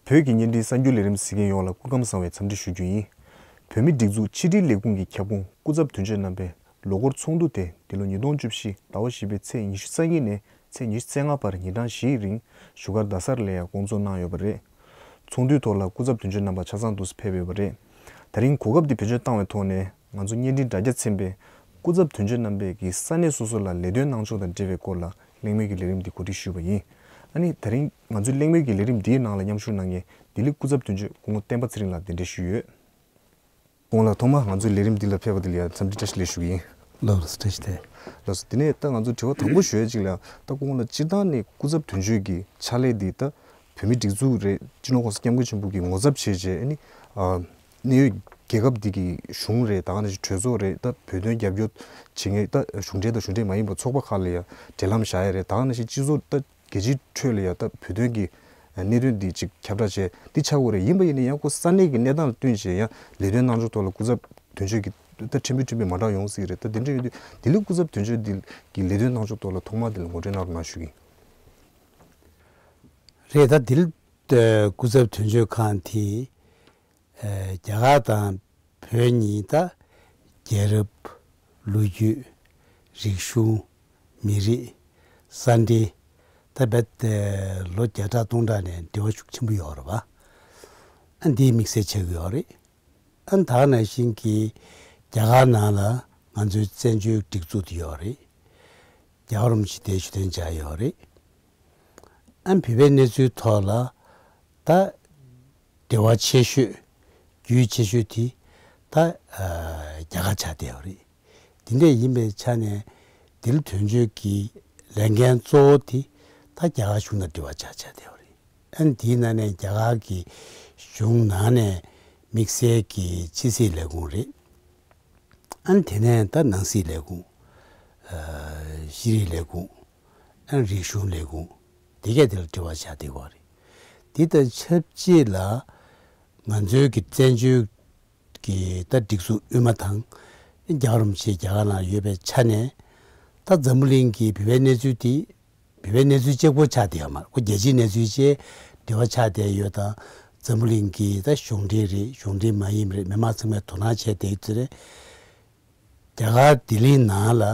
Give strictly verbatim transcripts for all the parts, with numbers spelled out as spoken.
བོད་ཀྱི་བརྙན་འཕྲིན་གསར་འགྱུར་ལས་རིམ་གཟིགས་མཁན་ཡོངས་ལ་སྐུ་ཁམས་བཟང་བའི་འཚམས་འདྲི་ཞུ་རྒྱུ་ཡིན། བོད་མིའི་སྒྲིག་འཛུགས་ཕྱི་དྲིལ་ལས་ཁུངས་ཀྱི་ཁྱབ་ཁོངས་སྐུ་ཚབ་དོན་གཅོད་རྣམ་པས་ལོ་འཁོར་ཚོགས་འདུ་དེ་འདི་ལོ་ཉིས་སྟོང་བཅུ་བཞི་ཟླ་བ་བཞི་པའི་ཚེས་ཉི་ཤུ་རྩ་གཉིས་ནས་ཚེས་ཉི་ཤུ་རྩ་ལྔ་བར་ཉིན་གྲངས་བཞིའི་རིང་བཞུགས་སྒར་རྡ་སར་ལ་ཡང་བསྐོང་ཚོགས་གནང་ཡོད་པ་རེད། ཚོགས་འདུའི་ཐོག་ལ་སྐུ་ཚབ་དོན་གཅོད་རྣམ་པ་ཆ་ཚང་འདུག་སེ་ཕེབས་ཡོད་པ་རེད། ད་རིང་གོ་སྐབས་འདི་བེད་སྤྱོད་བཏང་བའི་ཐོག་ནས་ང་ཚོ་བརྙན་འཕྲིན་དྲ་རྒྱ་ཚན་པས་སྐུ་ཚབ་དོན་གཅོད་རྣམ་པས་ཀྱི་ས་གནས་སོ་སོ་ལ་ལས་དོན་གནང་ཕྱོགས་དང་འབྲེལ་བའི་སྐོར་ལ་གླེང་མོལ་གྱི་ལས་རིམ་འདི་གོ་སྒྲིག་ཞུས་པ་ཡིན། ཨ་ནི་ད་རིང་ང་ཚོའི་གླེང་མོལ་གྱི་ལས་རིམ་འདིའི་ནང་ལ་མཉམ་ཞུགས་གནང་མཁན་ལྡི་ལི་སྐུ་ཚབ་དོན་གཅོད་སྐུ་ངོ་བསྟན་པ་ཚེ་རིང་ལགས་གདན་འདྲེན་ཞུས་ཡོད། སྐུ་ངོ་ལགས་ཐོག་མར་ང་ཚོའི་ལས་རིམ་འདི་ལ་ཕེབས་པ་དེ་ལ་ཡང་འཚམས་འདྲི་བཀྲ་ཤིས་བདེ་ལེགས་ཞུ་གི་ཡིན། ལགས་སོ། བཀྲ་ཤིས་བདེ་ལེགས། ལགས་སོ། དེ་ནས་ད་ང་ཚོ་དྲི་བ་དང་པོ་ཞུ་ཡ་གཅིག་ལ་ད་སྐུ་ངོ་ལགས་སྤྱིར་བཏང་ནས་སྐུ་ཚབ་དོན་གཅོད་ཀྱི་ཕྱག་ལས་འདི་ད་བོད་མིའི་སྒྲིག་འཛུགས་རེད། སྤྱི་ནོར་༸གོང་ས་༸སྐྱབས་མགོན་ཆེན་པོ་གིས་ངོ་ཚབ་བྱས་བྱས་ཨ་ནི་ཨ་གནད་ཡོད་རྒྱལ་ཁབ་འདི་གི་གཞུང་རེད། ད་ག་ནང་བཞིན་གྲོས་ཚོགས་རེད། ད་བོད་དོན་རྒྱབ་སྐྱོར་བྱེད་མཁན་ད་གཞུང་འབྲེལ་དང་གཞུང་འབྲེལ་མ་ཡིན་པ་ཚོགས་པ་ཁག་ལ་ཡང་འབྲེལ་ལམ་བཞག་ཡ་རེད། ད་ག་ནང་བཞིན་སྤྱི་ཚོགས་ད་རྒྱལ་སྤྱིའི་ཁྲོད་ལ་ཡང་ད་བོད་དོན་གྱི་གནད་དོན་འདི་ཅིག་ཁྱབ་བསྒྲགས་བྱས་འདི་ཆགས་ཡོད་རེད། ཡིན་པ་ཡིན་ན་ཡང་ཁོ་ས་གནས་ཀྱི་གནས་སྟངས་ལ་བསྟུན་བྱས་ཡང་ལས་དོན་གནང་ཕྱོགས་ཐོག་ལ་སྐུ་ཚབ་དོན་གཅོད་ཀྱི་ད་ཕྲན་བུ་ཕྲན་བུ་མ་འདྲ་ཡོང་སྲིད་རེད། ད་དེ་འདྲ་ཡོད་དུས་དེ་ལས་སྐུ་ཚབ་དོན་གཅོད་འདི་གི་ལས་དོན་གནང་ཕྱོགས་ཐོག་ལ་ཐོག་མར་དེ་ལ་ངོ་སྤྲོད་གནང་རོགས་གནང་ཞུ་གི་ཡིན། རེད། ད་དེ་ལ་སྐུ་ཚབ་དོན་གཅོད་ཁང་དེ་རྒྱ་གར་དང་བོད་གཉིས་ད་རྒྱལ་རབས། ལོ་རྒྱུས། རིག་གཞུང་། མི་རིགས། ས་འབྲེལ། ད་རྦད་དེ་ལོ་བརྒྱ་ཕྲག་སྟོང་ཕྲག་ནས་འབྲེལ་བ་ཤུགས་ཆེན་པོ་ཡོད་རེད་པ། ཨ་འདིའི་དམིགས་བསལ་ཆགས་ཀྱི་ཡོད་རེད། ཨ་ད་ག་ནང་བཞིན་གྱི་རྒྱ་གར་ནང་ལ་ང་ཚོའི་བཙན་བྱོལ་སྒྲིག་འཛུགས་དེ་ཡོད་རེད། རྒྱལ་བ་རིན་པོ་ཆེ་དེ་བཞུགས་གདན་འཇགས་ཡོད་རེད། ཨ་བོད་པའི་གནས་ཚུལ་ཐོག་ལ་ད་འབྲེལ་བ་ཆེ་ཤོས། རྒྱུས་ཆེ་ཤོས་དེ་ད་རྒྱ་གར་ཆགས་བསྡད་ཡོད་རེད། དེ་འདྲ་ཡིན་པའི་ཆ་ནས་དེ་ལ་དོན་གཅོད་ཀྱི་ལས་འགན་གཙོ་བོ་དེ་ད་རྒྱ་གར་གཞུང་དང་འབྲེལ་བ་ཆགས་ཆགས་བསྡད་ཡོད་རེད། ཨ་ནི་དེའི་ནང་ནས་རྒྱ་གར་གྱི་གཞུང་ནང་ནས་དམིགས་བསལ་གྱི་ཕྱི་སྲིད་ལས་ཁུངས་རེད། ཨ་ནི་དེ་ནས་ད་ནང་སྲིད་ལས་ཁུངས། ཨ་ཤེས་རིག་ལས་ཁུངས། ཨ་ནི་རིག་གཞུང་ལས་ཁུངས། དེ་གས་དེ་ལ་འབྲེལ་བ་བཞག་བསྡད་ཡོད་རེད། དེ་དང་ཆབས་ཅིག་ལ་ང་ཚོའི་གི་བཙན་བྱོལ་གྱི་ད་སྒྲིག་འཛུགས་དབུས་མ་དང་རྒྱལ་བ་རིན་པོ་ཆེ་རྒྱ་གར་ནང་ཡོད་པའི་ཆ་ནས་ད་འཛམ་བུ་གླིང་གི་བོད་པའི་གནས་ཚུལ་དེ་བོད་པའི་གནས་ཚུལ་གཅིག་པོ་ཆགས་བསྡད་ཡོད་མ་རེད། ཁོ་རྒྱལ་སྤྱིའི་གནས་ཚུལ་བཅས་འབྲེལ་བ་ཆགས་བསྡད་ཡོད་དང་། འཛམ་བུ་གླིང་གི་ད་གཞུང་འབྲེལ་རེད། གཞུང་འབྲེལ་མ་ཡིན་པ་རེད། མི་མང་ཚང་མས་དོ་སྣང་བྱས་བསྡད་ཡོད་ཚོད་རེད། རྒྱ་གར་ལྡི་ལི་ནང་ལ་ཨ་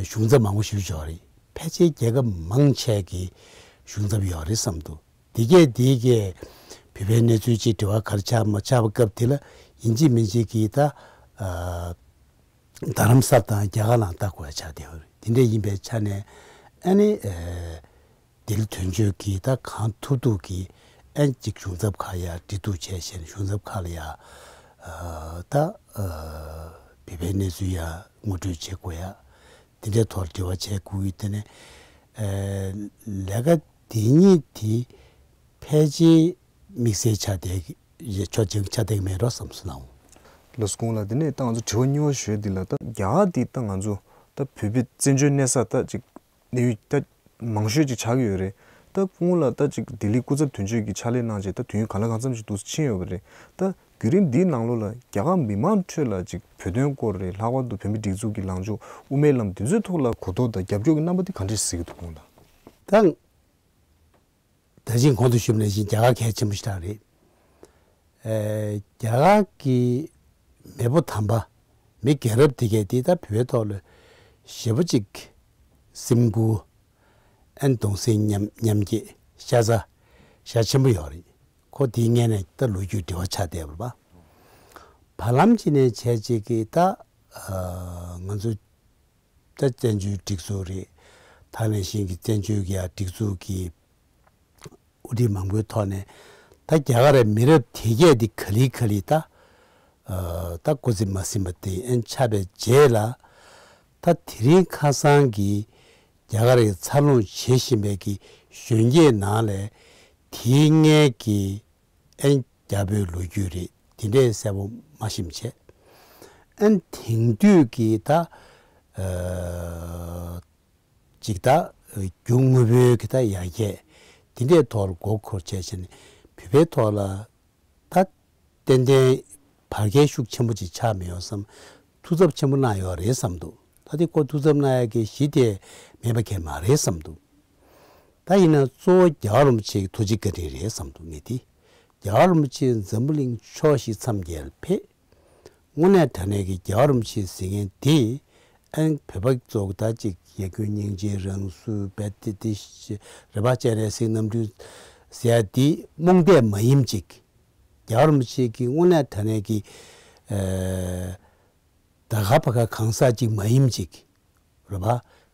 གཞུང་ཚབ་མང་པོ་ཞིག་ཡོད་རེད། ཕལ་ཆེར་རྒྱལ་ཁབ་མང་ཆེ་གི་གཞུང་ཚབ་ཡོད་རེད་བསམ་འདུག་དེ་གས་དེ་གས་བོད་པའི་གནས་ཚུལ་གཅིག་འབྲེལ་བ་ག་རེ་ཆགས་མ་ཆགས་པ་སྐབས་དེ་ལ་ཡིན་གཅིག་མིན་གཅིག་གིས་ད་ཨ་རྡ་རམ་ས་དང་རྒྱ་གར་ནང་ལྟ་དགོས་ཡ་ཆགས་བསྡད་ཡོད་རེད། དེ་འདྲ་ཡིན་པའི་ཆ་ནས་ཨ་ནི་ཨ་དེ་ལ་དོན་གཅོད་ཀྱིས་ད་གང་ཐུབ་ཐུབ་ཀྱིས་ཨ་ནི་གཅིག་གཞུང་ཚབ་ཁག་ཡ་འབྲེལ་གཏུག་བྱས་བྱས་ནས་གཞུང་ཚབ་ཁག་ལ་ཡ་ཨ་ད་ཨ་བོད་པའི་གནས་ཚུལ་ཡ་ངོ་སྤྲོད་བྱེད་དགོས་ཡ། དེ་འདྲའི་ཐོག་འབྲེལ་བ་བྱེད་དགོས་ཀྱི་དེ་ནས་ཨ་ལས་ཀ་དེ་གཉིས་དེ་ཕལ་ཆེར་དམིགས་བསལ་ཆགས་བསྡད་ཀྱི་ཕྱོགས་གཅིག་ཆགས་བསྡད་ཀྱི་མེད་འགྲོ་བསམ་སོང་ནའང་། ལགས་སོ། སྐུ་ངོ་ལགས། དེ་ནས་ད་ང་ཚོ་དྲི་བ་གཉིས་པ་ཞུ་ཡ་འདི་ལ་ད་རྒྱ་གར་འདི་ད་ང་ཚོ་ད་བོད་པའི་བཙན་བྱོལ་གནས་ས་ད་ཅིག་གནས་ཡུལ་ད་མང་ཤོས་ཅིག་ཆགས་ཀྱི་ཡོད་རེད། ད་སྐུ་ངོ་ལགས་ད་ཅིག་ལྡི་ལི་སྐུ་ཚབ་དོན་གཅོད་ཀྱི་ཕྱག་ལས་གནང་བྱས་ད་དུས་ཡུན་གང་ལ་གང་འཚམ་ཞིག་འདུག་ཕྱིན་ཡོད་པ་རེད། ད་བརྒྱུད་རིམ་འདིའི་ནང་ལོགས་ལ་རྒྱ་གར་མི་མང་ཁྲོད་ལ་ཅིག་བོད་དོན་སྐོར་རེད། ལྷག་པར་དུ་བོད་མིའི་སྒྲིག་འཛུགས་ཀྱི་ལངས་ཕྱོགས་དབུ་མའི་ལམ་འདི་ཚོའི་ཐོག་ལ་གོ་རྟོགས་དང་རྒྱབ་སྐྱོར་གྱི་རྣམ་པ་འདི་ག་འདྲས་གཟིགས་ཀྱི་འདུག་སྐུ་ངོ་ལགས། ད་ད་ཅིང་གོང་དུ་ཞུས་པ་ནང་བཞིན་རྒྱ་གར་གལ་ཆེན་པོ་ཞེ་དྲག་རེད། ཨེ་རྒྱ་གར་གྱི་མེས་པོ་དམ་པ་མི་རྒན་རབས་དེ་གས་དེ་ད་བོད་པའི་ཐོག་ལ་ཞེ་པོ་ཅིག་སེམས་ཁུར། ཨན་གདུང་སེམས་མཉམ་མཉམ་སྐྱེད་ཤ་ཚ་ཤ་ཆེན་པོ་ཡོད་རེད། ཁོ་དེའི་སྔོན་ནས་ད་ལོ་རྒྱུས་འབྲེལ་བ་ཆགས་བསྡད་པ་རེད་པ། བར་ལམ་ཅིག་ནས་བྱས་ཅིག་གི་ད་ཨ་ང་ཚོ་ད་བཙན་བྱོལ་སྒྲིག་འཛུགས་རེད། ད་ནང་བཞིན་གྱི་བཙན་བྱོལ་གྱི་ཡ་སྒྲིག་འཛུགས་ཀྱི་དབུ་ཁྲིད་མང་པོའི་ཐོག་ནས་ད་རྒྱ་གར་ར་མི་རབས་དེ་གས་དེ་ག་ལེ་ག་ལེ་ད་ཨ་ད་སྐུ་ཚེ་མ་ཟིན་པ་དེ་ཨན་ཆགས་པའི་རྗེས་ལ་ད་དེ་རིང་ཁ་སང་གི་རྒྱ་གར་རའི་འཚར་ལོངས་བྱེད་བཞིན་པའི་གི་གཞོན་སྐྱེས་ནང་ལས་དེའི་སྔའི་གི་ཨན་རྒྱ་བོད་ལོ་རྒྱུས་རེད། དེ་འདྲའི་གསལ་པོ་མ་ཤེས་བྱས། ཨན་དེང་དུས་ཀྱི་ད་ཨ་ཅིག་ད་རྒྱུ་དངོས་པོའི་གི་ད་ཡར་རྒྱས་དེ་འདྲའི་ཐོག་ལ་མགོ་འཁོར་བྱས་བྱས་ནས་བོད་པའི་ཐོག་ལ་ད་ཏན་ཏན་བར་བརྒལ་ཤུགས་ཆེན་པོ་ཅིག་ཆགས་མེད་ཡོད་བསམ། ཐུགས་འཚབ་ཆེན་པོ་གནང་ཡོད་རེད་བསམ་འདུག་ད་དེ་ཁོ་ཐུགས་འཚབ་གནང་ཡ་གི་གཞི་དེ་མེད་པ་གང་ཡང་མ་རེད་བསམ་འདུག་ད་ཡིན་ན་གཙོ་བོ་རྒྱལ་བ་རིན་པོ་ཆེ་གི་ཐུགས་རྗེ་བཀའ་དྲིན་རེད་བསམ་འདུག་ངས་དེ། རྒྱལ་བ་རིན་པོ་ཆེ་འཛམ་བུ་གླིང་ཕྱོགས་བཞི་མཚམས་བརྒྱད་ལ་ཕེབས། དངོས་གནས་དྲང་གནས་ཀྱི་རྒྱལ་བ་རིན་པོ་ཆེ་ཟེར་མཁན་དེ་ཨན་བོད་པ་ཚོ་ད་ཅིག་ཡ་རྒྱུན་སྙིང་རྗེ་རང་སུ་བས་ཏི་ཏི་རེ་བ་སྤྱན་རས་གཟིགས་རྣམ་འཕྲུལ་ཟེར་ཡ་དེ་རྨོངས་དད་མ་ཡིན་ཅིག་རྒྱལ་བ་རིན་པོ་ཆེ་གི་དངོས་གནས་དྲང་གནས་ཀྱི་ཨ་ད་ག་བ་ག་གང་ཟག་ཅིག་མ་ཡིན་ཅིག་རེད་པ།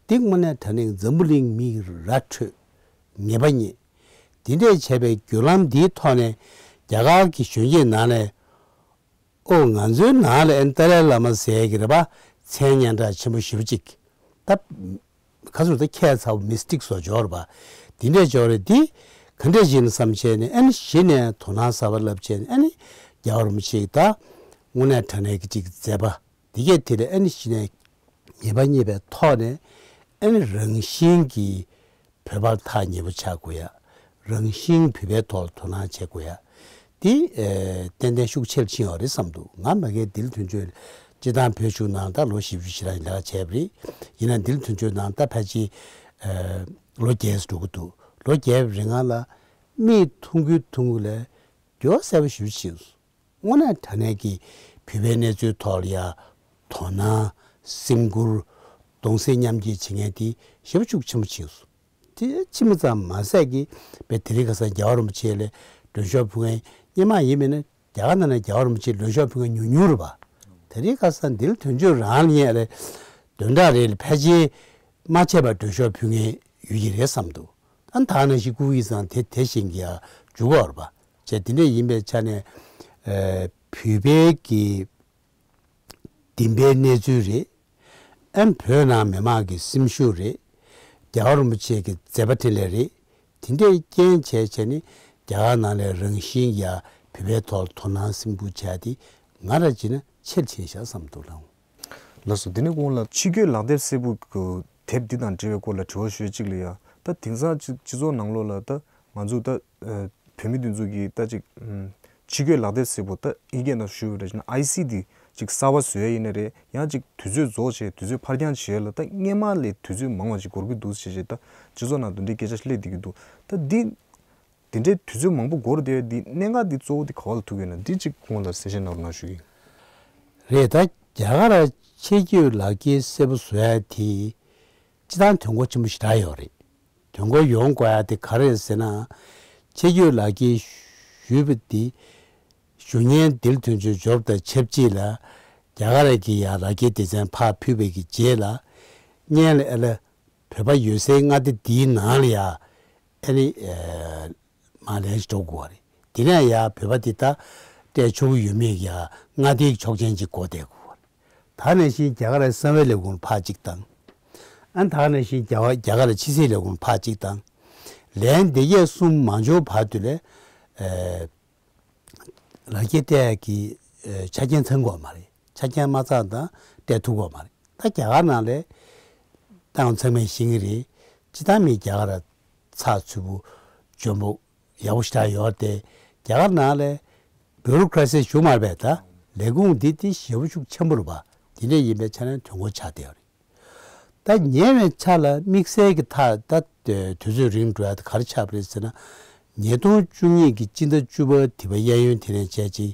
འདི་དངོས་གནས་དྲང་གནས་འཛམ་བུ་གླིང་མིས་ར་འཕྲོད་ངེས་པ་རྙེད། འདི་འདྲས་བྱས་པའི་བརྒྱུད་ལམ་འདིའི་ཐོག་ནས་རྒྱ་གར་གྱི་གཞོན་སྐྱེས་ནང་ནས་ཨོ་ང་ཚོའི་ནང་ལ་ཨན་ཏཱ་ལའི་བླ་མ་ཟེར་གྱི་རེད་པ། མཚན་སྙན་གྲགས་ཆེན་པོ་ཞེ་པོ་ཅིག་ད་ག་ཚོད་ད་ཁྱད་མཚར་པོ་མིས་ཊིག་བཟོ་འཇོག་རེད་པ། འདི་འདྲས་འཇོག་རེད། འདི་ག་འདྲས་ཡིན་བསམ་བྱས་ནས་ཨན་གཞི་ནས་དོ་སྣང་གསར་པ་ལབ་བྱས་ནས་ཨན་རྒྱལ་བ་རིན་པོ་ཆེ་ད་དངོས་གནས་དྲང་གནས་ཀྱི་ཅིག་མཛད་པ། འདི་གས་དེ་ལས་ཨ་ནི་གཞི་ནས་ངེས་པ་རྙེད་པའི་ཐོག་ནས་ཨ་ནི་རང་བཞིན་གྱིས་བོད་པར་ཐག་ཉེ་པོ་ཆགས་དགོས་ཡ། རང་བཞིན་བོད་པའི་ཐོག་ལ་དོ་སྣང་བྱེད་དགོས་ཡ། འདི་ཨེ་ཏན་ཏན་ཤུགས་ཆེར་ཕྱིན་ཡོད་རེད་བསམ་འདུག་ང་མ་གིར་འདི་ལ་དོན་གཅོད་སྤྱི་བཏང་བོད་གཞུང་ནང་ད་ལོ་བཞི་བཅུ་ཞེ་གྲངས་ལས་ཀ་བྱས་པ་རེད། ཡིན་ན་འདི་ལ་དོན་གཅོད་ནང་ད་ཕལ་ཆེར་ཨེ་ལོ་བརྒྱད་ཙམ་འགྲོ་གི་འདུག་ལོ་བརྒྱད་པའི་རིང་ལ་མིག་མཐོང་གི་མཐོང་གི་ལས་འགྱུར་བ་གསལ་པོ་ཞེ་པོ་ཕྱིན་སོང་། དངོས་གནས་དྲང་གནས་ཀྱི་བོད་པའི་གནས་ཚུལ་ཐོག་ལ་ཡ་དོ་སྣང་སེམས་ཁུར་གདུང་སེམས་མཉམ་སྐྱེད་བྱེད་མཁན་དེ་ཞེ་པོ་ཤུགས་ཆེན་པོ་ཕྱིན་སོང་། དེ་ཕྱིན་པ་ཙམ་མ་ཟད་ཀྱི་བས་དེ་རིང་ཁ་སང་རྒྱལ་བ་རིན་པོ་ཆེ་ལ་མགྲོན་ཤོག་ཕུལ་མཁན་སྔོན་མ་ཡིན་མིན་ན་རྒྱ་གར་ནང་ནས་རྒྱལ་བ་རིན་པོ་ཆེ་མགྲོན་ཤོག་ཕུལ་མཁན་ཉུང་ཉུང་རེད་པ། དེ་རིང་ཁ་སང་འདི་ལ་དོན་གཅོད་རང་ལ་ཉན་ལ་བདུན་ཕྲག་རེ་ལ་ཕལ་ཆེར་མ་ཆད་པར་མགྲོན་ཤོག་ཕུལ་མཁན་ཡོད་ཀྱི་རེད་བསམ་འདུག་ཨ་ད་ནང་བཞིན་སྐུ་ཡི་སང་དེ་དེ་བཞིན་གྱི་ཡ་འཇུག་གོ་རེད་པ། བྱས་དེ་འདྲ་ཡིན་པའི་ཆ་ནས་ཨ་བོད་པའི་གི་བདེན་པའི་གནས་ཚུལ་རེད། ཨ་བོད་ནང་མི་མང་གི་སེམས་ཤུགས་རེད། རྒྱལ་བ་རིན་པོ་ཆེ་གི་མཛད་པ་འཕྲིན་ལས་རེད། དེ་འདྲའི་རྐྱེན་བྱས་བྱས་ནས་རྒྱ་གར་ནང་ལ་རང་བཞིན་ཡ་བོད་པའི་ཐོག་དོ་སྣང་སེམས་ཁུར་བྱས་ཏེ་ང་ར་བྱས་ན་ཆེར་ཕྱིན་ཤག་བསམ་འདུག་ལགས། ལགས་སོ། དེ་ནས་གོང་ལ་ཕྱི་སྐྱོད་ལག་དེབ་སེར་པོ་གི་དེབ་འདི་དང་འབྲེལ་བའི་སྐོར་ལ་དྲི་བ་ཞུ་ཡ་གཅིག་ལ་ཡ། ད་དེང་སང་སྤྱི་སྤྱི་ཚོགས་ནང་ལོགས་ལ་ད་ང་ཚོ་ད་ཨ་བོད་མི་དེ་ཚོ་གིས་ད་ཅིག་ཨམ་ཕྱི་སྐྱོད་ལག་དེབ་སེར་པོ་ད་ཨིན་སྐད་ནང་ཞུ་བ་རེད་ན་ཨའི་སི་འདི་ཅིག་གསར་པ་བཟོ་ཡ་ཡིན་ན་རེད། ཡང་ཅིག་དུས་ཚོད་རྫོགས་བྱས་དུས་ཚོད་ཕར་འགྱངས་བྱེད་ཡ་ལ་ད་སྔོན་མ་ལས་དུས་ཚོད་མང་བ་ཅིག་འགོར་གི་འདུག་ཟེར་བྱས་ད་སྤྱི་ཚོགས་ནང་དེ་འདྲའི་སྐད་ཆ་སླེབས་བསྡད་ཀྱི་འདུག་ད་འདི་དེ་འདྲའི་དུས་ཚོད་མང་པོ་འགོར་བསྡད་ཡ་འདི་གནད་འགག་འདི་གཙོ་བོ་འདི་ག་བ་ལ་ཐུག་ཡོད་ན་འདི་ཅིག་ཁོང་ལ་གསལ་བཤད་གནང་རོགས་གནང་ཞུ་གི་ཡིན། རེད། ད་རྒྱ་གར་ཕྱི་སྐྱོད་ལག་འཁྱེར་སེར་པོ་བཟོ་ཡ་དེ་སྤྱི་བཏང་དོན་གོ་ཆེན་པོ་ཞེ་དྲག་ཡོད་རེད། དོན་གོ་ཡོང་དགོས་ཡ་དེ་ག་རེ་རེད་ཟེར་ན། ཕྱི་སྐྱོད་ལག་འཁྱེར་ཞུས་པ་དེ་ཞུ་མཁན་འདི་ལ་དོན་གཅོད་འབྱོར་དང་ཆབས་ཅིག་ལ་རྒྱ་གར་གྱི་ཡ་ལག་འཁྱེར་སྡེ་ཚན་ཕར་ཕུལ་བའི་གི་རྗེས་ལ་སྔོན་ལ་ཨ་ལ་བོད་པ་ཡོད་སའི་མངའ་སྡེ་འདིའི་ནང་ལ་ཡ་ཨ་ནི་ཨ་མར་ལེན་འགྲོ་དགོས་པ་རེད། དེ་ནས་ཡ་བོད་པ་འདི་ད་སྤྲད་ཆོག་གི་ཡོད་མེད་ཀྱི་ཡ་མངའ་སྡེའི་ཆོག་མཆན་ཅིག་དགོས་བསྡད་དགོས་པ་རེད། ད་ནང་བཞིན་རྒྱ་གར་གསང་བའི་ལས་ཁུངས་ཕར་གཅིག་བཏང་། ཨ་ད་ནང་བཞིན་རྒྱ་གར་རྒྱ་གར་ཕྱི་སྲིད་ལས་ཁུངས་ཕར་གཅིག་བཏང་། ལན་འདི་གས་གསུམ་མ་འབྱོར་བར་དུ་ལས་ཨ་ལག་འཁྱེར་སྤྲད་ཀྱི་ཨ་ཆ་རྐྱེན་ཚང་དགོས་མ་རེད། ཆ་རྐྱེན་མ་ཚང་དང་སྤྲད་ཐུབ་དགོས་མ་རེད། ད་རྒྱ་གར་ནང་ལས་ཏང་ཚང་མས་ཤེས་ཀྱི་རེད། སྤྱི་བཏང་མི་རྒྱ་གར་ཚགས་ཚུད་པོ་འཇོན་པོ་ཡག་པོ་ཞེ་དྲག་ཡོད་རེད་དེ། རྒྱ་གར་ནང་ལས་བྷུ་རོ་ཀྲ་སི་ཞུ་མ་རེད་པས། ད་ལས་ཁུངས་འདི་དེ་ཞེ་པོ་ཤུགས་ཆེན་པོ་རེད་པ། དེ་འདྲ་ཡིན་པའི་ཆ་ནས་དོན་གོ་ཆགས་བསྡད་ཡོད་རེད། ད་ཉེ་བའི་ཆར་ལ་དམིགས་བསལ་གྱི་ཐག་ད་དུས་ཚོད་རིང་འགྲོ་ཡ་དེ་ག་རེ་ཆགས་པ་རེད་ཟེར་ན། ཉིས་སྟོང་བཅུ་གཉིས་ཀྱི་སྤྱི་ཟླ་བཅུ་པ་དེ་བ་གཡས་གཡོན་དེ་ནས་བྱས་ཅིག་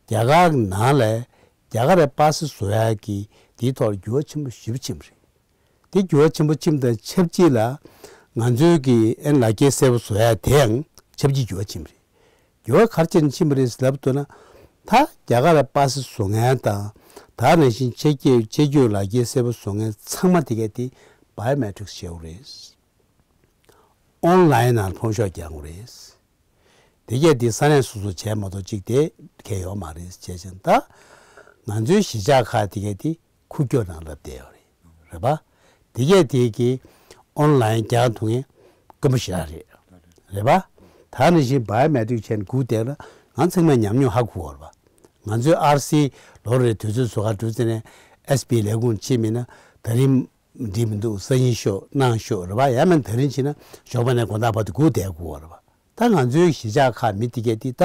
རྒྱ་གར་ནང་ལ་རྒྱ་གར་པ་སེ་བཟོ་ཡ་གི་དེའི་ཐོག་ལ་འགྱུར་བ་ཆེན་པོ་ཞེ་པོ་ཕྱིན་པ་རེད། དེ་འགྱུར་བ་ཆེན་པོ་ཕྱིན་དང་ཆབས་ཅིག་ལ་ང་ཚོའི་གི་ཨན་ལག་འཁྱེར་སེར་པོ་བཟོ་ཡ་དེའང་ཆབས་ཅིག་འགྱུར་བ་ཕྱིན་པ་རེད། འགྱུར་བ་ག་རེ་བྱས་ནས་ཕྱིན་པ་རེད་ལབ་འདུག་ན། ད་རྒྱ་གར་པ་སེ་བཟོ་མཁན་དང་ད་ནང་བཞིན་ཕྱི་སྐྱོད་ཕྱི་སྐྱོད་ལག་འཁྱེར་སེར་པོ་བཟོ་མཁན་ཚང་མ་དེ་གས་དེ་བའི་ཡོ་མེ་ཊིག་བྱེད་དགོས་རེད། ཨོན་ལའིན་ནང་ཕོན་ཤོག་རྒྱག་དགོས་རེད། དེ་གས་དེ་ས་གནས་སོ་སོ་བྱས་མ་གཏོགས་གཅིག་དེ་གས་ཡོད་མ་རེད། བྱས་ཙང་ད་ང་ཚོའི་གཞིས་ཆགས་ཁག་དེ་གས་དེ་ཁུག་ཀྱོག་ནང་ལབ་བསྡད་ཡོད་རེད། རེད་པ། དེ་གས་དེ་གི་ཨོན་ལའིན་རྒྱག་ཐུབ་མཁན་དཀོན་པོ་ཞེ་དྲག་རེད། རེད་པ། ད་ནང་བཞིན་བའི་ཡོ་མེ་ཊིག་བྱས་ནས་སྒུག་བསྡད་ན་ང་ཚང་མས་ཉམས་མྱོང་ཧ་གོ་བ་རེད་པ། ང་ཚོའི་ཨར་སི་ལོ་རེ་དུས་ཚོད་བཟོ་ག་འགྲོ་ཙ་ནས་ཨེས་པི་ལས་ཁུངས་ཕྱིན་མིན་ན་ད་རིང་འགྲིག་མི་འདུག་སང་ཉིན་ཤོག་གནངས་ཤོག་རེད་པ། ཡང་མིན་ད་རིང་ཕྱིན་ན་ཞོགས་པ་ནས་དགོང་དག་བར་དུ་སྒུག་བསྡད་དགོས་པ་རེད་པ། ད་ང་ཚོའི་གཞིས་ཆགས་ཁག་མི་དེ་གས་དེ་ད་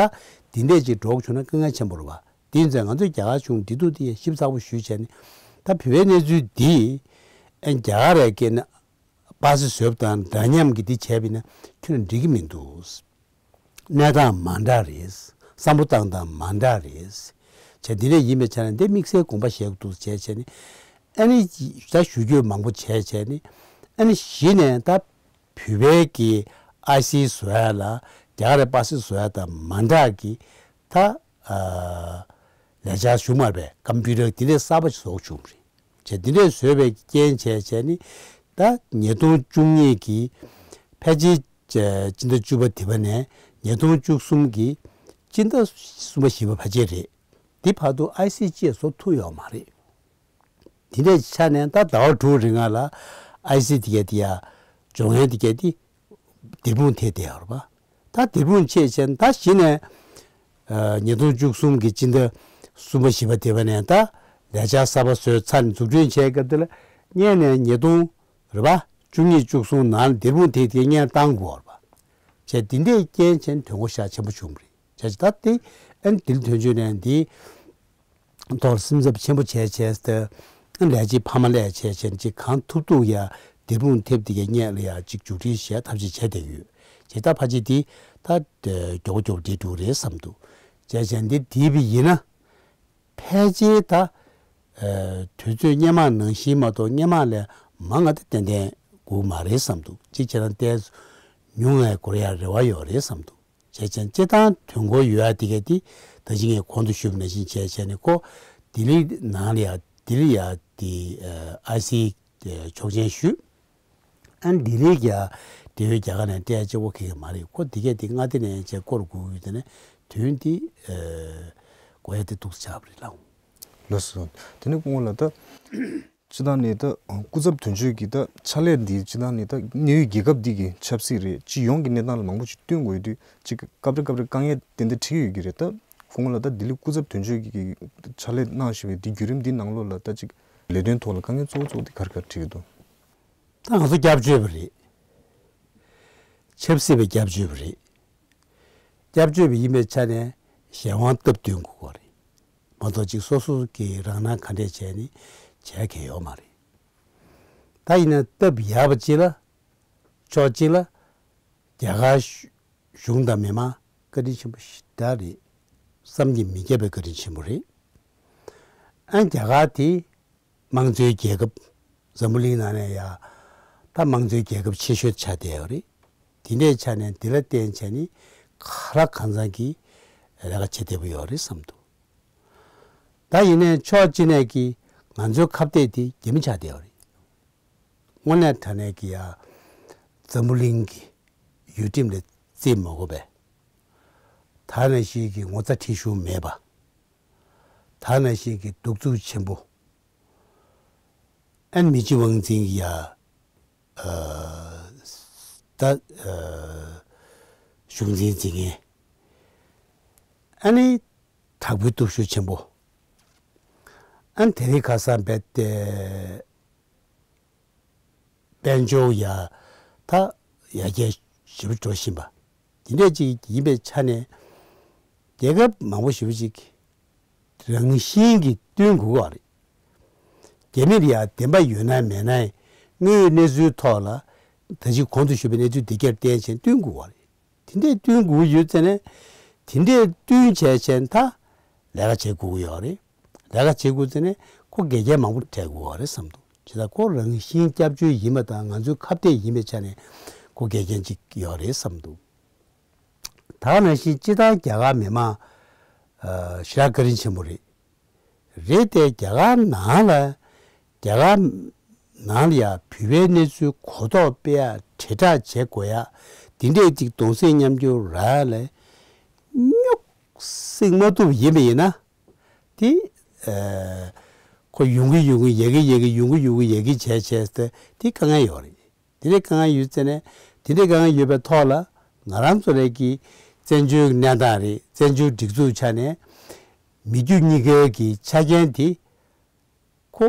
འདི་འདྲས་ཅིག་འགྲོ་བྱུང་ན་དཀའ་ངལ་ཆེན་པོ་རེད་པ། དེ་ཡིན་ཙང་ང་ཚོས་རྒྱ་གར་གཞུང་འདི་ཐུག་དེ་ཞིབ་ཚགས་པོ་ཞུས་བྱས་ནས་ད་བོད་པའི་གནས་ཚུལ་འདི་ཨ་རྒྱ་གར་ར་སྐད་ན་པ་སེ་བཟོས་པ་དང་འདྲ་མཉམ་གྱི་འདི་བྱས་པ་ཡིན་ན་ཁྱོན་ནས་འགྲིག་གི་མི་འདུག་གནས་སྟངས་མ་འདྲ་རེད། བསམ་བློ་བཏང་སྟངས་མ་འདྲ་རེད། བྱས་འདི་འདྲ་ཡིན་པའི་ཆ་ནས་འདི་དམིགས་བསལ་དགོངས་པ་བཞེས་དགོས་འདུག་བྱས་བྱས་ནས། ཨ་ནི་ད་ཞུ་རྒྱུ་མང་པོ་བྱས་བྱས་ནས། ཨ་ནི་གཞི་ནས་ད་བོད་པའི་གི་ཨའི་སི་བཟོ་ཡ་ལ་རྒྱ་གར་རི་པ་སི་བཟོ་ཡ་དང་མ་འདྲ་གི་ད་ཨ་ལས་འཆར་ཞུ་མ་རེད། ཀམ་པུ་ཊར་འདི་འདྲའི་གསར་པ་ཞིག་བཟོ་བྱུང་བ་རེད། བྱས་འདི་འདྲས་བཟོས་པའི་རྐྱེན་བྱས་བྱས་ནི་ད་ཉིས་སྟོང་བཅུ་གཉིས་ཀྱི་ཕལ་ཆེར་སྤྱི་ཟླ་བཅུ་པ་དེ་པ་ནས་ཉིས་སྟོང་བཅུ་གསུམ་གྱི་སྤྱི་ཟླ་གསུམ་པ་བཞི་པ་ཕལ་ཆེར་རེད། འདི་བར་དུ་ཨའི་སི་ཅེས་བཟོ་ཐུབ་ཡོད་མ་རེད། དེ་འདྲའི་ཆ་ནས་ད་ཟླ་བ་དྲུག་རིང་ལ་ཨའི་སི་དེ་ག་དེ་ཡ་སྦྱོང་ཡན་དེ་ག་དེ་སྡེར་དཔུང་ཐེབས་བསྡད་ཡོད་རེད་པ། ད་སྡེར་དཔུང་ཕྱེ་བྱས་ད་གཞི་ནས་ཉིས་སྟོང་བཅུ་གསུམ་གྱི་སྤྱི་ཟླ་གསུམ་པ་བཞི་པ་དེ་པ་ནས་ད་ལས་འཆར་གསར་པ་བཟོས་ཚར་ནས་འཛུགས་སྐྲུན་བྱས་སྐབས་དེ་ལ་སྔོན་ནས་ཉིས་སྟོང་རེད་པ། བཅུ་གཉིས་བཅུ་གསུམ་ནང་ལ་སྡེར་དཔུང་དེ་དེ་སྔོན་བཏང་དགོས་པ་བྱས། དེ་འདྲའི་རྐྱེན་བྱས་ནས་དོན་གོ་ཤ་ཆེན་པོ་བྱུང་བ་རེད། བྱས་ཙང་ད་དེ་ཨན་དེ་ལ་དོན་གཅོད་ནས་འདི་ཐོག་ལ་སེམས་འཚབ་ཆེན་པོ་བྱས་བྱས་ཏེ་ལས་བྱེད་ཕ་མ་ལས་བྱས་བྱས་ཅིག་གང་ཐུབ་ཐུབ་ཡ་སྡེར་དཔུང་ཐེབས་དེ་གའི་སྔོན་ལ་ཡ་ཅིག་མཇུག་སྒྲིལ་བྱས་ཐབས་ཤེས་བྱས་བསྡད་ཡོད། བྱས་ད་ཕལ་ཆེར་དེ་ད་མགྱོགས་མགྱོགས་འགྲིག་འགྲོ་རེད་བསམ་འདུག་བྱས་བྱས་འདི་བསྡད་པ་ཡིན་ན། ཕལ་ཆེར་ད། ཨ། དུས་ཚོད་སྔོན་མ་ནང་བཞིན་མ་གཏོགས་སྔོན་མ་ལས་མང་ང་ད་ཏན་ཏན་དགོས་མ་རེད་བསམ་འདུག་གཅིག་བྱས་ན་ཏོག་ཙམ་ཉུང་ངེ་འགོར་ཡ་རེ་བ་ཡོད་རེད་བསམ་འདུག་བྱས་ཙང་སྤྱིར་བཏང་དོན་གོ་ཡོད་ཡ་དེ་ག་དེ་ད་ཅི་ངས་གོང་དུ་ཞུས་པ་ནང་བཞིན་བྱས་བྱས་ནས་ཁོ་ལྡི་ལི་ནང་ལ་ཡ་ལྡི་ལི་ཡ་དེ་ཨ་སི་ཆོག་མཆན་ཞུས། ཨ་ནི་ལྡི་ལི་ག་འབྲེལ་ཡོད་རྒྱ་གར་ནས་སྤྲད་ཆོག་གི་མ་རེད། ཁོ་འདི་གས་དེ་མངའ་སྡེ་ནས་བྱས་སྐོར་དགོས་ཡོད་དེ་ནས་དུས་འདི་གོ་ཡ་དེ་འདུག་ཆགས་པ་རེད་ལགས། ལགས་སོ། དེ་ནས་སྐུ་ངོ་ལགས་ད། སྤྱིར་བཏང་ནས་ད་སྐུ་ཚབ་དོན་གཅོད་ཀྱི་ད་ཕྱག་ལས་འདི་སྤྱིར་བཏང་ནས་ད་གནས་ཡུལ་རྒྱལ་ཁབ་འདི་གི་ཆབ་སྲིད་རེད། སྤྱི་ཡོངས་ཀྱི་གནས་སྟངས་ལ་མང་པོ་ཞིག་བསྟུན་དགོས་ཡོད་དུས་ཅིག་སྐབས་རེ་སྐབས་རེ་དཀའ་ངལ་ཏན་ཏན་འཕྲད་ཀྱི་ཡོད་ཀྱི་རེད། ད་སྐུ་ངོ་ལགས་ད་ལྡི་ལི་སྐུ་ཚབ་དོན་གཅོད་ཀྱི་ཕྱག་ལས་གནང་བཞིན་པའི་འདི་བརྒྱུད་རིམ་འདི་ནང་ལོགས་ལ་ད་ཅིག་ལས་དོན་ཐོག་ལ་དཀའ་ངལ་གཙོ་བོ་གཙོ་བོ་དེ་ག་རེ་ག་རེ་འཕྲད་ཀྱི་འདུག་ད་ང་ཚོ་སྐྱབས་བཅོལ་བ་རེད། ཆབ་སྲིད་པའི་སྐྱབས་བཅོལ་བ་རེད། སྐྱབས་བཅོལ་བ་ཡིན་པའི་ཆ་ནས་གཞན་དབང་སྟབས་བསྟུན་དགོས་པ་རེད། མ་གཏོགས་ཅིག་སོ་སོ་གི་རང་སྣང་ག་འདྲས་བྱས་ནས་བྱས་མཁན་ཡོད་མ་རེད། ད་ཡིན་ན་སྟབས་ཡག་པ་ཅིག་ལ་ཕྱོགས་གཅིག་ལ་རྒྱ་གར་གཞུང་དང་མི་མང་བཀའ་དྲིན་ཆེན་པོ་ཞེ་དྲག་རེད། བསམ་གྱིས་མི་ཁྱབ་པའི་བཀའ་དྲིན་ཆེན་པོ་རེད། ཨ་རྒྱ་གར་དེ་དམངས་གཙོའི་རྒྱལ་ཁབ། འཛམ་བུ་གླིང་ནང་ནས་ཡང་ད་དམངས་གཙོའི་རྒྱལ་ཁབ་ཆེ་ཤོས་ཆགས་བསྡད་ཡོད་རེད། དེ་འདྲའི་ཆ་ནས་འདི་ལ་བརྟེན་བྱས་ནས་ག་ལ་གང་འཚམ་གྱི་ལས་ཀ་བྱེད་བདེ་པོ་ཡོད་རེད་བསམ་འདུག་ད་ཡིན་ནའི་ཕྱོགས་གཅིག་ནས་ཀྱི་ང་ཚོའི་ཁ་གཏད་དེ་རྒྱ་མི་ཆགས་བསྡད་ཡོད་རེད། དངོས་གནས་དྲང་གནས་ཀྱི་ཡ་འཛམ་བུ་གླིང་གི་ཡུལ་ཁྲིམས་ལ་བརྩི་མ་དགོས་པས། ད་ནང་བཞིན་གྱི་ངོ་ཚ་ཁྲེལ་གཞུང་མེད་པ། ད་ནང་བཞིན་གྱི་གདུག་རྩུབ་ཆེན་པོ། ཨན་མི་ཅི་ཝང་ཙིང་གི་ཡ། ཨ། ད། ཨ། གཞུང་འཛིན་འཛིན་མཁན། ཨ་ནི་དྲག་པོའི་སྟོབས་ཤུགས་ཆེན་པོ། ཨ་ནི་དེ་རིང་ཁ་སང་རྦད་དེ་དཔལ་འབྱོར་ཡ་ད་ཡར་རྒྱས་ཞེ་པོ་འགྲོ་བཞིན་པ། དེ་འདྲས་ཅིག་ཡིན་པའི་ཆ་ནས་རྒྱལ་ཁབ་མང་པོ་ཞེ་པོ་ཅིག་རང་བཞིན་གྱིས་བསྟུན་དགོས་པ་རེད། རྒྱ་མིར་ཡ་བདེན་པ་ཡོད་ན་མེད་ན་དངོས་ཡོད་གནས་ཚུལ་ཐོག་ལ་ད་ཅི་གོང་དུ་ཞུས་པའི་གནས་ཚུལ་འདི་གར་བརྟེན་བྱས་བསྟུན་དགོས་པ་རེད། དེ་འདྲས་བསྟུན་དགོས་ཡོད་ཙང་ནས་དེ་འདྲས་བསྟུན་བྱས་བྱས་ད་ལས་ཀ་བྱེད་དགོས་ཀྱི་ཡོད་རེད། ལས་ཀ་བྱེད་དགོས་ཙང་ནས་ཁོ་འགལ་རྐྱེན་མང་པོ་འཕྲད་དགོས་པ་རེད་བསམ་འདུག་བྱས་ཙང་ཁོ་རང་བཞིན་སྐྱབས་བཅོལ་ཡིན་པ་དང་ང་ཚོའི་ཁ་གཏད་ཡིན་པའི་ཆ་ནས་ཁོ་འགལ་རྐྱེན་ཅིག་ཡོད་རེད་བསམ་འདུག་ད་ནང་བཞིན་སྤྱི་བཏང་རྒྱ་གར་མི་མང་ཞེ་དྲག་བཀའ་དྲིན་ཆེན་པོ་རེད། རེད་དེ་རྒྱ་གར་ནང་ལ་རྒྱ་གར་ནང་ལ་ཡ་བོད་པའི་གནས་ཚུལ་གོ་རྟོགས་སྤེལ་ཡ་དྲིལ་བསྒྲགས་བྱེད་དགོས་ཡ་དེ་འདྲས་ཅིག་གདུང་སེམས་མཉམ་སྐྱེད་རག་ལས་སྙུག་སེང་མ་ཐུབ་ཡིན་པ་ཡིན་ན་དེ་ཁོ་ཡོང་གི་ཡོང་གི་ཡ་གི་ཡ་གི་ཡོང་གི་ཡོང་གི་ཡ་གི་བྱས་བྱས་ཏེ་དེ་དཀའ་ངལ་ཡོད་རེད། དེ་འདྲའི་དཀའ་ངལ་ཡོད་ཙང་ནས་དེ་འདྲའི་དཀའ་ངལ་ཡོད་པའི་ཐོག་ལ་ང་རང་ཚོ་རང་གི་བཙན་བྱོལ་གནས་སྟངས་རེད། བཙན་བྱོལ་སྒྲིག་འཛུགས་ཆ་ནས་མི་རྒྱུ་གཉིས་ཀའི་གི་ཆ་རྐྱེན་དེ་ཁོ་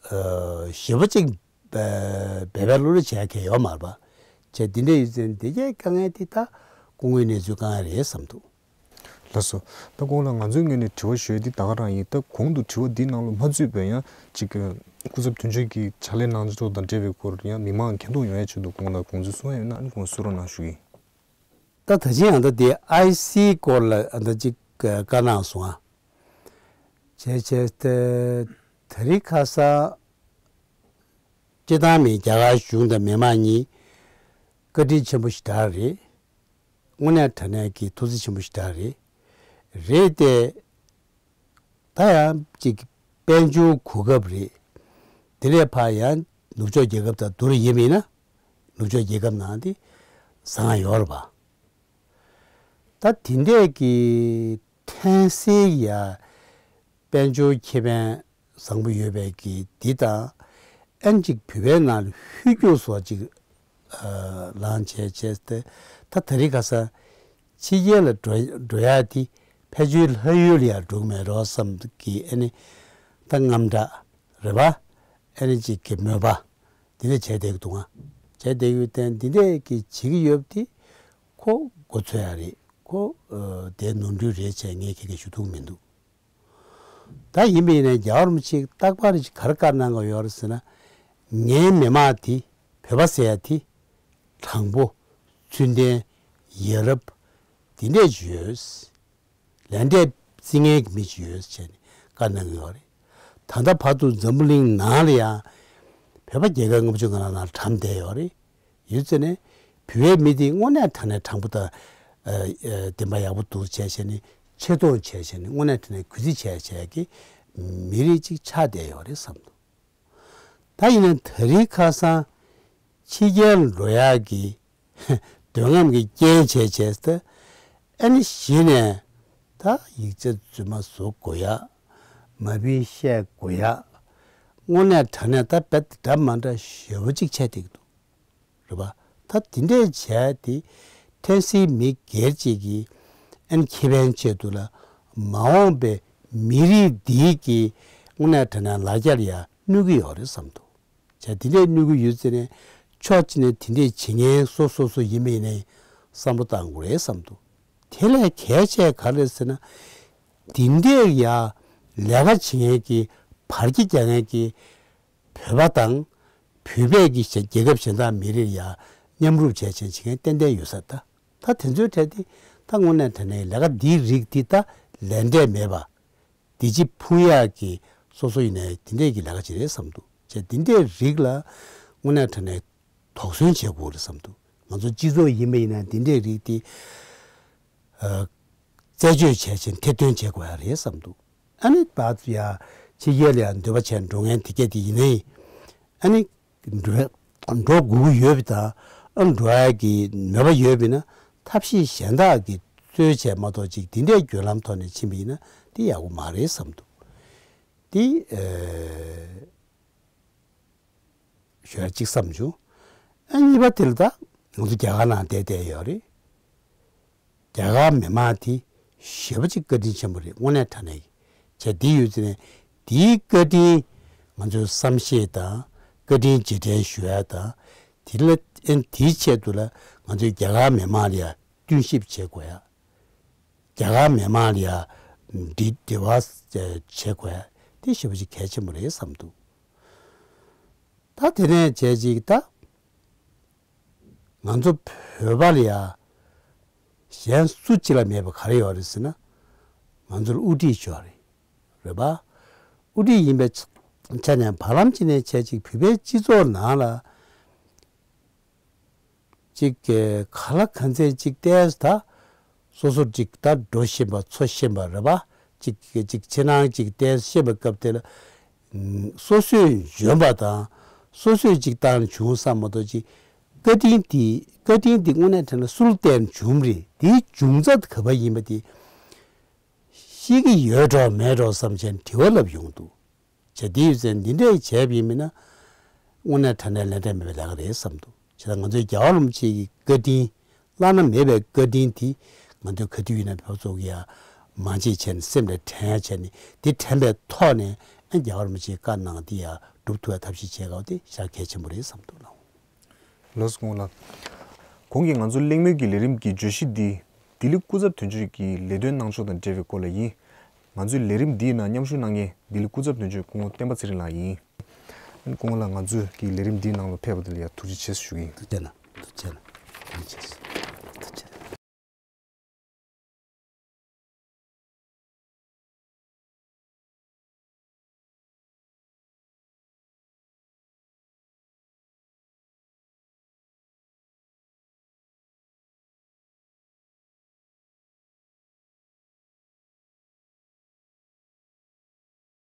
ཞེ་པོ་ཅིག་འབད་པས་བློ་ལ་བྱས་མཁན་ཡོད་མ་རེད་པ། བྱས་དེ་འདྲ་ཡོད་ཙང་དེ་གའི་དཀའ་ངལ་དེ་ད་སྐུ་ངོའི་གནས་ཚུལ་དཀའ་ངལ་རེད་བསམ་འདུག་ལགས་སོ། ད་ཁོང་ལ་ང་ཚོའི་ངོས་ནས་དྲི་བ་ཞུ་ཡས་འདི་ད་ག་རང་ཡིན། ད་གོང་དུ་དྲི་བ་འདིའི་ནང་ལ་མ་ཚུད་པའི་ཡང་ཅིག་སྐུ་ཚབ་དོན་གཅོད་ཀྱི་ཕྱག་ལས་གནང་ཕྱོགས་དང་འབྲེལ་བའི་སྐོར་ཡང་མི་མང་མཁྱེན་རྟོགས་ཡོང་ཡས་ཆེད་དུ་ཁོང་ལ་དགོངས་ཚུལ་གསུང་ཡས་ཡོད་ན་ཨ་ནི་ཁོང་གསུང་རོགས་གནང་ཞུ་གི་ཡིན། ད་ད་ཅི་ཡང་ད་དེ་ཨའི་སི་སྐོར་ལ་ཨ་ད་ཅིག་བཀའ་གནང་སོང་ཨ། བྱས་བྱས་ཏེ་ད་རིང་ཁ་སང་སྤྱི་བཏང་མི་རྒྱ་གར་གཞུང་དང་མི་མང་གཉིས་བཀའ་དྲིན་ཆེན་པོ་ཞིག་འདྲ་རེད། དངོས་གནས་དྲང་གནས་ཀྱི་ཐུགས་རྗེ་ཆེན་པོ་ཞིག་འདྲ་རེད། རེད་དེ། ད་ཡང་ཅིག་དཔལ་འབྱོར་གོ་སྐབས་རེད། དེ་ལས་ཕར་ཡང་ནུབ་ཕྱོགས་རྒྱལ་ཁབ་དང་བསྡུར་ཡིན་མིན་ན་ནུབ་ཕྱོགས་རྒྱལ་ཁབ་ནང་དེ་བཟང་ཡོད་རེད་པ། ད་དེ་འདྲས་ཀྱི་ཐན་སེ་ཡ་དཔལ་འབྱོར་ཁེ་ཕན་བཟང་པོ་ཡོད་པའི་གི་འདི་དང་ཨན་ཅིག་བུད་པའི་ནང་ལ་ཧུད་སྐྱོ་སོགས་ཅིག་ལངས་བྱས་བྱས་ཏེ་ད་ད་རིང་ཁ་སང་ཕྱི་རྒྱལ་ལ་འགྲོ་འགྲོ་ཡ་དེ་ཕལ་ཆེར་ལྷ་ཡུལ་ལ་ཡང་འགྲོ་གི་མེད་རོགས་བསམ་གི་ཨ་ནི་ད་དངངས་སྐྲག་རེད་པ། ཨ་ནི་ཅིག་གི་མོས་པ་འདི་འདྲ་བྱས་བསྡད་ཀྱི་འདུག་ང་། བྱས་བསྡད་ཀྱི་ཡོད་དེ་འདི་འདྲས་ཀྱི་བྱེད་ཀྱི་ཡོད་དེ་ཁོ་མགོ་ཚོད་ཡ་རེད། ཁོ་དེ་ནོར་འཁྲུལ་རེད་བྱས་ངས་ཁྱེད་ཀྱི་ཞུ་ཐུབ་མི་འདུག་ད་ཡིན་པ་ཡིན་ན་རྒྱལ་བ་རིན་པོ་ཆེས་རྟག་པར་ག་རེ་བཀའ་གནང་གི་ཡོད་རེད་ཟེར་ན། ངའི་མི་མང་དེ་བོད་པ་ཟེར་ཡ་དེ་དྲང་པོ་ཚུལ་ལྡན་ཡ་རབས་དེ་འདྲས་ཅིག་ཡོད། ལས་འབྲས་བརྩི་མཁན་གྱི་མི་ཅིག་ཡོད་ཟེར་ནས་བཀའ་གནང་གི་ཡོད་རེད། ད་ལྟ་བར་དུ་འཛམ་བུ་གླིང་ནང་ལ་ཡང་བོད་པ་རྒྱལ་ཁབ་ལྔ་བཅུ་ང་ལྔ་ནང་གྲམ་བསྡད་ཡོད་རེད། ཡོད་ཚེ་ནས་བོད་པའི་མི་དེ་དངོས་གནས་དྲང་གནས་དྲང་པོ་དང་ཨ་ཨ་བདེན་པ་ཡག་པོ་འདུག་བྱས་བྱས་ནས་ཆེ་མཐོང་བྱས་བྱས་ནས་དངོས་གནས་དྲང་གནས་གུས་བརྩི་བྱས་བྱས་ཀྱི་མི་རིགས་ཅིག་ཆགས་བསྡད་ཡོད་རེད་བསམ་འདུག་ད་ཡིན་ན་ད་རིང་ཁ་སང་ཕྱི་རྒྱལ་འགྲོ་ཡག་གི་འདོད་རྔམ་གྱི་རྐྱེན་བྱས་བྱས་ཏེ་ཨ་ནི་གཞི་ནས་ད་ཡིག་ཆ་རྫུན་མ་བཟོ་དགོས་ཡག་མ་བི་བཤད་དགོས་ཡག་དངོས་གནས་དྲང་གནས་ད་རྦད་འདྲ་མ་འདྲ་ཞེ་པོ་ཅིག་ཆགས་བསྡད་ཀྱི་འདུག་རེད་པ། ད་དེ་འདྲས་བྱས་ཏེ་ཐན་སིའི་མི་སྒེར་གཅིག་གི་ཨན་ཁེ་ཕན་ཆེད་དུ་ལ་མ་འོངས་པའི་མི་རིགས་འདིའི་གི་དངོས་གནས་དྲང་གནས་ལ་རྒྱ་ལ་ཡ་གནོད་ཀྱི་ཡོད་རེད་བསམ་འདུག་བྱས་དེ་འདྲས་གནོད་ཀྱི་ཡོད་ཚེ་ནས་ཕྱོགས་གཅིག་ནས་དེ་འདྲས་བྱེད་མཁན་སོ་སོ་སོ་ཡིན་པ་ཡིན་ནའི་བསམ་བློ་བཏང་དགོས་རེད་བསམ་འདུག་དེ་ལས་གལ་ཆེ་ག་རེ་ཟེར་ན། དེ་འདྲས་ཡ་ལས་ཀ་བྱེད་མཁན་གྱི་བར་གྱི་རྒྱག་མཁན་གྱི་བོད་པ་དང་བོད་པའི་གི་རྒྱལ་ཁབ་གཞན་དག་མི་རིགས་ཡ་མཉམ་རུབ་བྱས་བྱས་བྱེད་མཁན་ཏན་ཏན་ཡོད་ས་ད། ད་དེ་ཚོའི་གྲས་དེ་ད་དངོས་གནས་དྲང་གནས་ལས་ཀ་འདིའི་རིགས་འདི་ད་ལས་འབྲས་མེད་པ། འདི་ཅི་ཕུང་ཡག་གི་སོ་སོ་ཡིན་ནའི་དེ་འདྲས་ཀྱི་ལས་ཀ་ཅིག་རེད་བསམ་འདུག་བྱས་དེ་འདྲས་རིགས་ལ་དངོས་གནས་དྲང་གནས་དོགས་ཟོན་བྱེད་དགོས་རེད་བསམ་འདུག་ང་ཚོ་སྤྱི་ཚོགས་ཡིན་པ་ཡིན་ན་དེ་འདྲས་རིགས་དེ་ཨ་རྩད་གཅོད་བྱས་ཕྱིན་ཐེར་འདོན་བྱེད་དགོས་ཡ་རེད་བསམ་འདུག་ཨ་ནི་བར་དུ་ཡ་ཕྱི་རྒྱལ་ལ་ཡ་འདོད་པ་བྱས་འགྲོ་མཁན་དེ་གས་དེ་ཡིན་ནའི་ཨ་ནི་འགྲོ་འགྲོ་དགོས་ཀྱི་ཡོད་པ་དང་ཨ་འགྲོ་ཡ་གི་མོས་པ་ཡོད་པ་ཡིན་ན་ཐབས་ཤེས་གཞན་དག་གི་རྩོལ་བྱས་མ་གཏོགས་ཅིག་དེ་འདྲས་བརྒྱུད་ལམ་ཐོག་ནས་ཕྱིན་པ་ཡིན་ན་དེ་ཡག་པོ་མ་རེད་བསམ་འདུག་དེ་ཨ། ཞུ་ཡ་གཅིག་བསམ་བྱུང་། ཨ་གཉིས་པ་དེ་ལ་ད་ང་ཚོ་རྒྱ་གར་ནང་བསྡད་བསྡད་ཡོད་རེད། རྒྱ་གར་མི་མང་དེ་ཞེ་པོ་ཅིག་བཀའ་དྲིན་ཆེན་པོ་རེད་དངོས་གནས་དྲང་གནས་ཀྱི། བྱས་དེ་ཡོད་ཚེ་ནས་དེའི་བཀའ་དྲིན་ང་ཚོས་བསམ་ཤེས་དང་བཀའ་དྲིན་རྗེས་དྲན་ཞུ་ཡ་དང་དེ་ལ་ཨན་དེའི་ཆེད་དུ་ལ་ང་ཚོས་རྒྱ་གར་མི་མང་ལ་ཡ་བསྟུན་ཞིབ་བྱེད་དགོས་ཡ། རྒྱ་གར་མི་མང་ལ་ཡ་འབྲེལ་འབྲེལ་བ་བྱེད་དགོས་དེ་ཞེ་པོ་ཅིག་གལ་ཆེན་པོ་རེད་བསམ་འདུག་ད་དེ་ནས་བྱས་ཅིག་ད་ང་ཚོ་བོད་པ་ལ་ཡ་གཞན་སུ་གཅིག་ལ་མེད་པ་ག་རེ་ཡོད་རེད་ཟེར་ན་ང་ཚོར་དབུ་ཁྲིད་ཅིག་ཡོད་རེད། རེད་པ། དབུ་ཁྲིད་ཡིན་པའི་ཆ་ནས་བར་ལམ་གཅིག་ནས་བྱས་ཅིག་བོད་པའི་སྤྱི་ཚོགས་ནང་ལ། གཅིག་གི་ག་ལ་ག་ཚད་གཅིག་ཏོག་ཙམ་ད་སོ་སོ་གཅིག་ད་འགྲོ་བཞིན་པ་འཚོ་བཞིན་པ་རེད་པ། གཅིག་གི་གཅིག་ཕྱི་ནང་གཅིག་ཏོག་ཙམ་བཤད་པའི་སྐབས་དེ་ལ་སོ་སོས་འཇོན་པ་དང་སོ་སོས་གཅིག་བཏང་བྱུང་བསམ་མ་གཏོགས་གཅིག་བཀའ་དྲིན་དེ་བཀའ་དྲིན་དེ་དངོས་གནས་དྲན་ན་སུ་ལ་བརྟེན་བྱུང་རེད། དེའི་འབྱུང་རྩ་དེ་ག་པར་ཡིན་པ་དེ་ཤེས་ཀྱི་ཡོད་འགྲོ་མེད་འགྲོ་བསམ་བྱས་དྲི་བ་ལབ་ཡོང་འདུག་བྱས་དེ་ཡོད་ཚད་འདི་འདྲས་བྱས་པ་ཡིན་མིན་ན་དངོས་གནས་དྲང་གནས་ལས་འབྲས་མེད་པའི་ལས་ཀ་རེད་བསམ་འདུག་བྱས་ཙང་ང་ཚོའི་རྒྱལ་བ་རིན་པོ་ཆེ་གི་བཀའ་དྲིན་བླ་ན་མེད་པའི་བཀའ་དྲིན་དེ་ང་ཚོའི་ག་དུས་ཡིན་ན་བོད་ཚོགས་ཀྱི་ཡ་མང་ཆེ་བྱས་ནས་སེམས་ལ་དྲན་ཡ་བྱས་ནས་དེ་དྲན་པའི་ཐོག་ནས་ཨ་རྒྱལ་བ་རིན་པོ་ཆེའི་བཀའ་གནང་དེ་ཡ་སྒྲུབ་ཐུབ་པའི་ཐབས་ཤེས་བྱེད་དགོས་དེ་ཞེ་དྲག་གལ་ཆེན་པོ་རེད་བསམ་འདུག་ལགས། ལགས་སོ་སྐུ་ངོ་ལགས། གོང་གི་ང་ཚོ་གླེང་མོལ་གྱི་ལས་རིམ་གྱི་བརྗོད་གཞི་འདི་ལྡི་ལི་སྐུ་ཚབ་དོན་གཅོད་ཀྱི་ལས་དོན་གནང་ཕྱོགས་དང་འབྲེལ་བའི་སྐོར་ལ་ཡིན། ང་ཚོའི་ལས་རིམ་འདིའི་ནང་མཉམ་ཞུགས་གནང་མཁན་ལྡི་ལི་སྐུ་ཚབ་དོན་གཅོད་སྐུ་ངོ་བསྟན་པ་ཚེ་རིང་ལགས་ཡིན། སྐུ་ངོ་ལགས་ང་ཚོའི་གི་ལས་རིམ་འདིའི་ནང་ལ་ཕེབས་པ་དེ་ལ་ཡང་ཐུགས་རྗེ་ཆེ་ཞུ་གི་ཡིན། ཐུགས་རྗེ་གནང་། ཐུགས་རྗེ་གནང་། ཐུགས་རྗེ་ཆེ།